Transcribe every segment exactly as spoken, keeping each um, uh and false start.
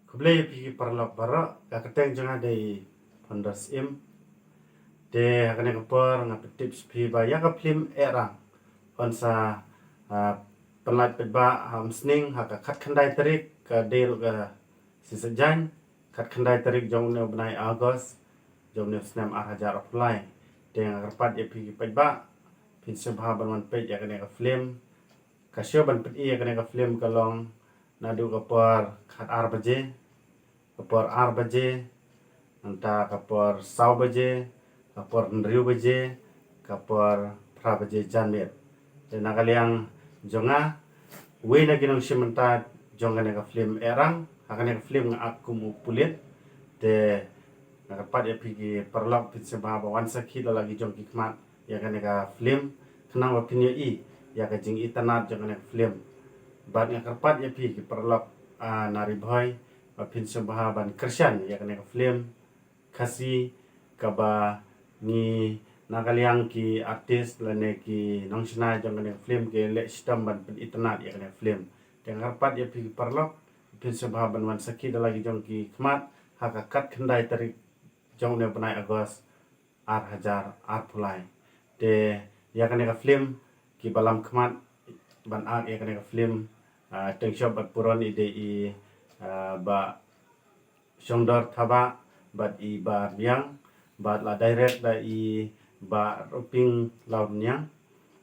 Khublei ïa phi ki paralok baroh, ka kyrteng jong nga dei Phundar Syiem. Te ha kane ka por nga pyntip sha phi ba ïa ka film Ehrang yn sa, ah, pynlait paidbah ha Umsning ha ka khatkhyndai tarik, ka dei ruh ka sngi Saitjaiñ, khatkhyndai tarik jong une u bnai August jong une u snem ar hajar arphew lai. Te nga kyrpad ïa phi ki paidbah, phin sngewbha ban wan peit ïa kane ka film. Ka show ban pyni ïa kane ka film ka long naduh ka por khatar baje, ka por ar baje, nangta ka por saw baje, ka por hynriew baje, ka por phra baje janmiet. Te na ka liang jong nga, uwei na ki nongshim bynta jong kane ka film Ehrang, ha kane ka film nga act kum u pulit. Te nga kyrpad ïa phi ki paralok, phin sngewbha ba wan sakhi da la ki jong ki khmat ïa kane ka film, khnang ba phin ïohi ïa ka jingitynnad jong kane ka film. Bad nga kyrpad ïa phi ki paralok, ah, na Ri Bhoi, ba phin sngewbha ban kyrshan ïa kane ka film Khasi, kaba ngi na ka liang ki artist lane ki nongshna jong kane ka film ki leh shitom ban pynitynnad ïa kane ka film. Te nga kyrpad ïa phi ki paralok, phin sngewbha ban wan sakhi da la ki jong ki khmat ha ka khatkhyndai tarik jong une u bnai August ar hajar arphew lai. Te ïa kane ka film, kiba lam khmat ban act ïa kane ka film, ah, teng shop bad pynrung i dei i, ah, Bah Shongdor Thabah bad i Bah Riang, bad la direct da i Bah Roping Launiang,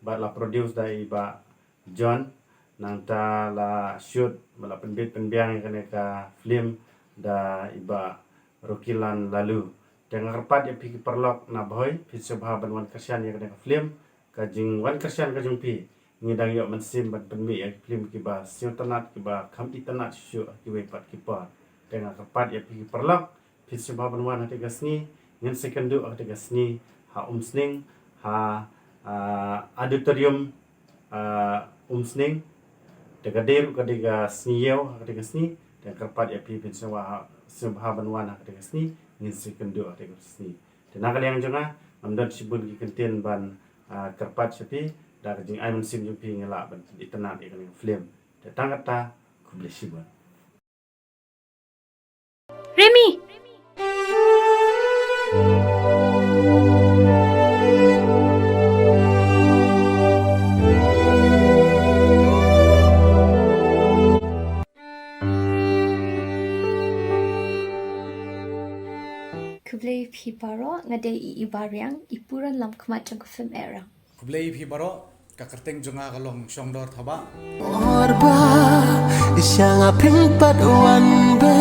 bad la produce da i Bah John, nangta la shoot bad la pynbit pynbiang ïa kane ka film da i Bah Rokilan Laloo. Te nga kyrpad ïa phi ki paralok na Bhoi, phin sngewbha ban wan kyrshan ïa kane ka film, ka jingwan kyrshan ka jong phi ngi dang ïoh mynsiem ban pynmih ïa ki film kiba sngewtynnad, kiba kham itynnad shuh shuh ha kiwei pat ki por. Te nga kyrpad ïa phi ki paralok, phin sngewbha ban wan ha kata ka sngi, ngin sa ïakynduh ha kata ka sngi ha Umsning, ha, ah, auditorium, ah, Umsning. Te ka dei ruh ka dei ka sngi ïew ha kata ka sngi. Te nga kyrpad ïa phi, phin sngewbha, sngewbha ban wan ha kata ka sngi, ngin sa ïakynduh ha kata ka sngi. Te na ka liang jong nga, ngam don shibun ki kyntien ban, ah, kyrpad sha phi, da ka jingai mynsiem jong phi ngi lah ban itynnad ïa kane ka film. Te tang katta, khublei shibun. Remi! Khublei phi baroh, nga dei i, i Bah Riang, i puran lam khmat jong ka film Ehrang. Khublei phi baroh, ka kyrteng jong nga ka long Shongdor Thabah. Or ba, sha nga phin pat wan be,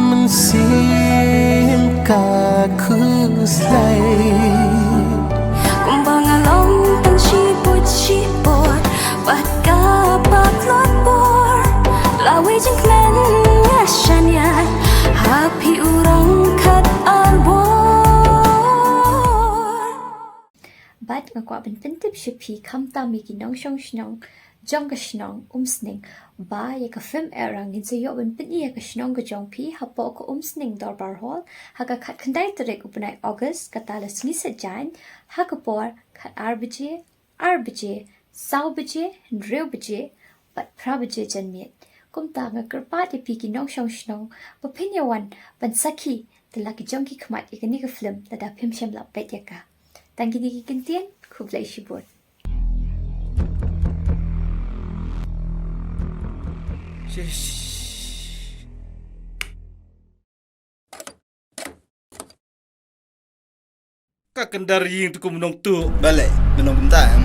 mynsiem ka khuslai. Kumba nga long tang shi pud shi por, bad ka patlot por, la wei jingkmen nga shaniah, ha phi u rong khat ar bor. Bad nga kwah ban pyntip sha phi khamtam ïa ki nongshong shnong jong ka shnong Umsning, ba ïa ka film Ehrang ngin sa ïoh ban pyni ïa ka shnong ka jong phi hapoh ka Umsning Dorbar Hall, ha ka khatkhyndai tarik u bnai August, kata la sngi Saitjaiñ, ha ka por khatar baje, ar baje, saw baje, hynriew baje, bad phra baje janmiet. Kumta nga kyrpad ïa phi ki nongshong shnong, ba phin ïa wan ban sakhi da la ki jong ki khmat ïa kane ka film, lada phim shym la peit ïa ka. Tang kine ki kyntien, khublei shibun. Shish. Ka kyndar ïing tu kum nongtuh. Balei, mynno kumta em?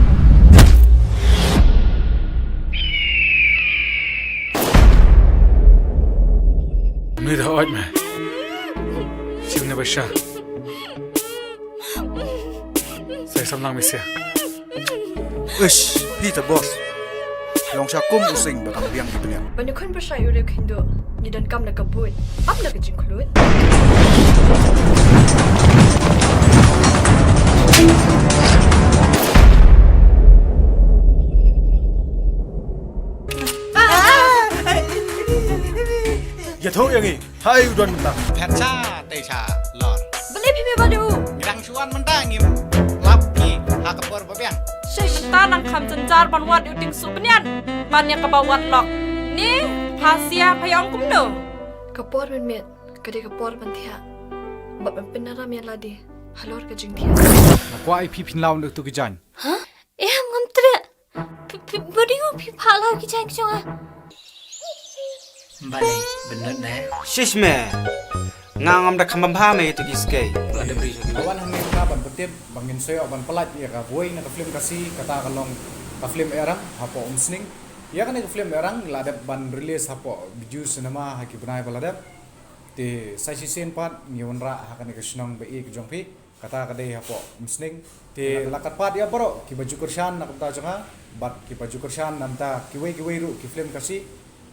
Mynno da ot me. Sim ne basha. Sai samlang misia. Ish, phi ta boss. Long sha kum u sing ba tang biang ki bniat. Ban ïakhun pyrshah ïa u riew khynduh, ngi donkam na ka bud, ym na ka jingkhlut. Ïathuh ïa ngi. Hai u don mynta. Phet sha tei sha lor. Balei phi mih bad u? Ngi dang shu wan mynta, ngim lap phi ha ka por ba biang. Shish, ta nang kham jynjar ban wad ïa u Tieng Suh Bniat ban ïa kaba wad lok. Ni pha Asia, pha ïa ong kumno? Ka por mynmiet ka dei ka por ban thiah bad ban pynnaram ïa lade halor ka jingthiah. Nga kwah ïa phi phin law na utu ka jaiñ. Em, ngam treh. Phi, phi, ba dei u phi phah law ki jaiñ ki jong nga. Balei, bynnud ne? Shish me. Nga ngam da kham bam bha me ïa tu ki skei. Ka wan hangne ka ban pyntip ba ngin sa ïoh ban pyllait ïa kawei na ka film Khasi, kata ka long ka film Erang hapoh Umsning. Ïa kane ka film Erang la dep ban release hapoh Bijou Cinema ha ki bnai ba la dep. Te sa shisien pat ngi wanrah ha kane ka shnong ba ïeit ka jong phi. Kata ka dei hapoh Umsning. Te la kat pat ïa baroh kiba ju kyrshan na ka bynta jong nga bad kiba ju kyrshan na bynta kiwei kiwei ruh ki film Khasi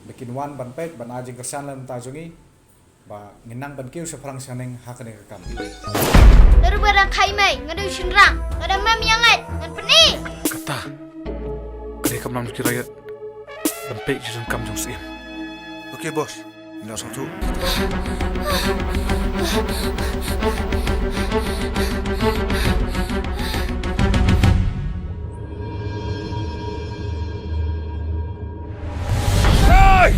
ba kin wan ban peit ban ai jingkyrshan na ka bynta jong ngi ba ngin nang ban kiew shaphrang shaneng ha kane ka kam. Lada ba dang khai mai, nga dang shynrang, lada mem ïa ngat, ngan pyni. Kata ka dei ka mlam ki riot ban peit ki jingkam jong Syiem. Okay boss. Nang sangtu. Hey!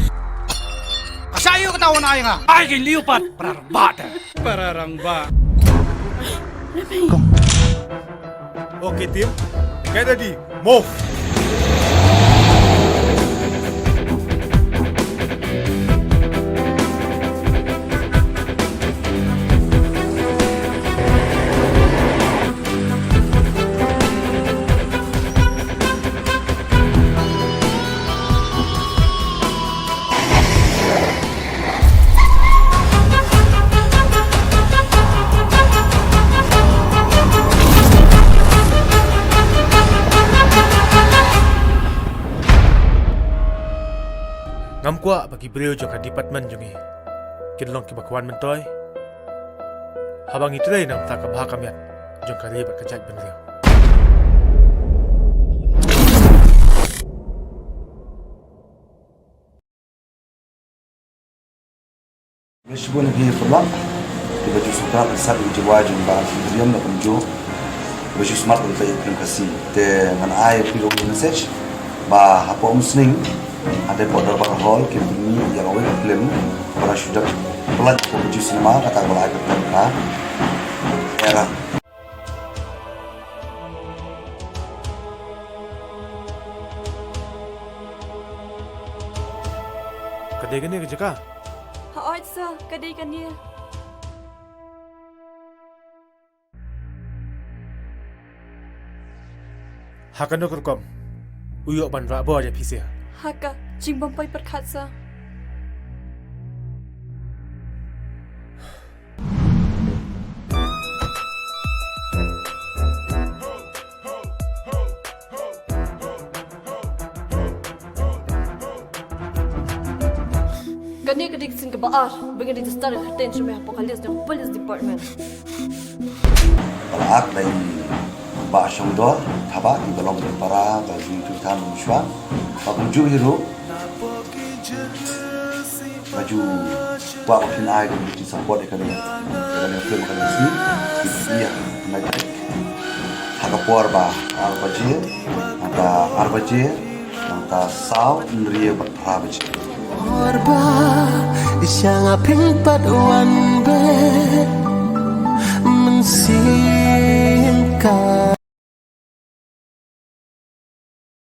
Ka sha ïoh kata wan ai nga. Ai ki liu pat para rangbah te. Para rangbah. Okay team, get ready, move. Ngam kwah ba ki briew jong ka department jong ngi kin long kiba kwah myntoi haba ngi trei na ka bynta ka bha ka miat jong ka ri bad ka jaitbynriew. Shibun ïa phi paralok kiba ju sngewtynnat ban sah ïa ka jingrwai jong u Bah Sylvian da kumjuh kiba ju sngewtynnat ban peit ïa ka film Khasi. Te ngan ai ïa phi ruh ka message ba hapoh Umsning, ha dei hapoh Dorbar Hall, kin pyni ïa kawei ka film ba la shu dep pyllait hapoh Bijou Cinema, kata ba la ai kyrteng ka Erang. Ka dei kane ka jaka? Hooid sir, ka dei kane. Ha kano ka rukom u ïoh ban rah bor ïa phi sir? Ha ka jingbym poi pyrkhat sir. Kane ka dei ka sien kaba ar ba ngi register ïa ka kyrteng jong me hapoh ka list jong ka police department. Ba la act da i Bah Shongdor Thabah, iba long i para ba ju ïathuh than mynshuwa. Ba kumjuh hi ruh ba ju kwah ba phin ai ka jingsupport ïa kane, ïa kane ka film, ïa kane ka sngi. Ki ïa kane, ha ka por ba ar baje, nangta ar baje, nangta saw, hynriew bad phra baje. Hor ba sha nga pynpat wan be mynsiem ka.